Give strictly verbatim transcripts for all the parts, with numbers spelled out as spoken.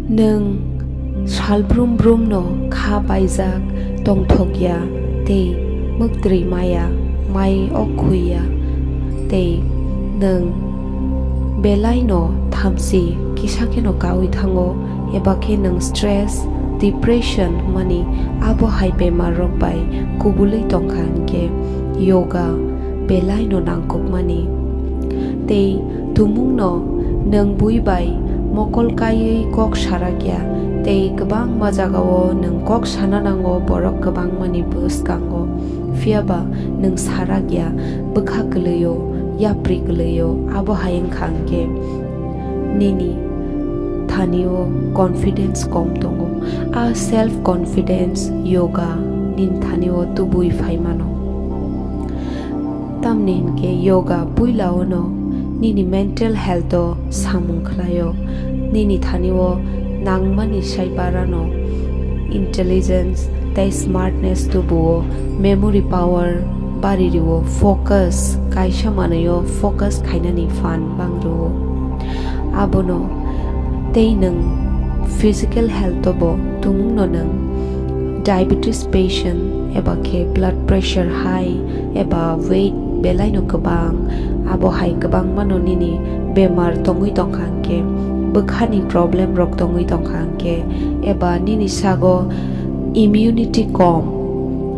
Nwng salbrum brumno kha paijak tongthok ya tei mwktwi maya mai ok khui ya, tei nwng belaino thamchi kisa kheno kaui thango, eba khe nwng stress, depression hwnmani abo hai bemar rok bai kubulwi tongkha, hinkhe yoga belaino nangkukmani. Tei tumungno nwng bui bai mokol kaiwi kok sarak ya, tei kwbangma jagao nwng kok sana nango borok kwbangmani bwskango, phiyaba nwng sarak ya, bwkha kwlwio, yapri kwlwio, abo hai wngkha hinkhe nini thanio confidence kom tongo. A self confidence yoga nini thanio tubui phai mano. Tamni hinkhe yoga puilaono nini mental health o samung khlaio, nini thanio nangmani sai barano intelligence tei smartness tubuo, memory power bari rio, focus, kaisa manwio focus khainani phan bang rio. Abono tei nwng physical health o bo tumungno nwng diabetes patient eba khe blood pressure high eba weight belaino kwbang, abo hai kwbangmano nini bemar tongwi tongkha hinkhe, bwkhani problem rok tongwi tongkha hinkhe, eba nini sago immunity kom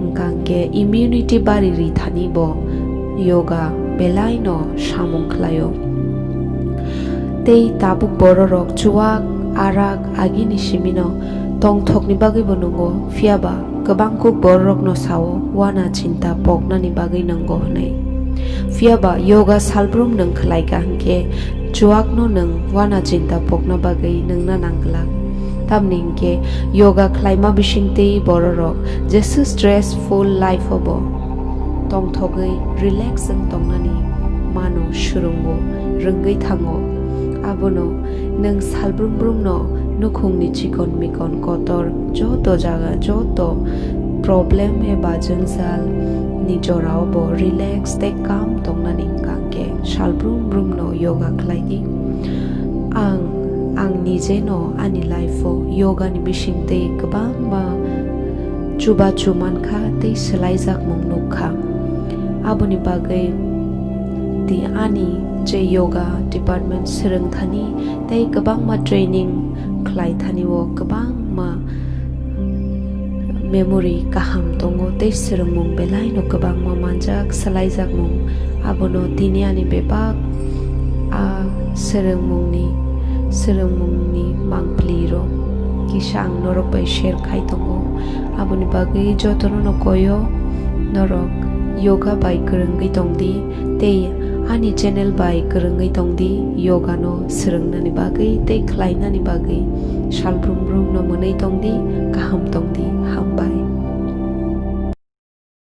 wngkha hinkhe immunity bari rithani bo yoga belaino samung khlaio. Tei tabuk bororok chuwak, arak, agini simino tongthokni bagwibo nwngo, phiyaba kwbangkuk bororokno sao wana chinta poknani bagwi nwngo hwnwi. Phiyaba yoga salbrum nwng khlaikha hinkhe chuwakno nwng wana chinta pokna bagwi nwngna nangglak. Tamni hinkhe yoga khlaima bisingtwi bororok jesu stressful life o bo tongthogwi relax wng tongnani mano, swrwngo, rwngwi thango. Abono nwng salbrum brumno nukhungni chikon mikon kotor joto jaga, joto problem eba jwngjal ni jorao bo relax tei calm tongnani wngkha hinkhe salbrum brumno yoga khlai di. Ang, ang nijeno ani life o yoga ni bisingtwi kwbangma chubachu mankha tei swlaijakmung nukha. Aboni bagwi di ani je yoga department swrwng thani tei kwbangma training khlai thani o kwbangma memory kaham tongo tei swrwngmung belaino kwbangma manjak, swlaijakmung. Abono tini ani bebak a swrwngmungni, swrwngmungni mangpli rok kisa ang norok bai share khai tongo. Aboni bagwi jotono no koyo norok yoga bai kwrwngwi tongdi tei ani channel bai kwrwngwi tongdi, yoga no swrwngnani bagwi tei khlainani bagwi. Salbrum brum no mwnwi tongdi, kaham tongdi, hambai.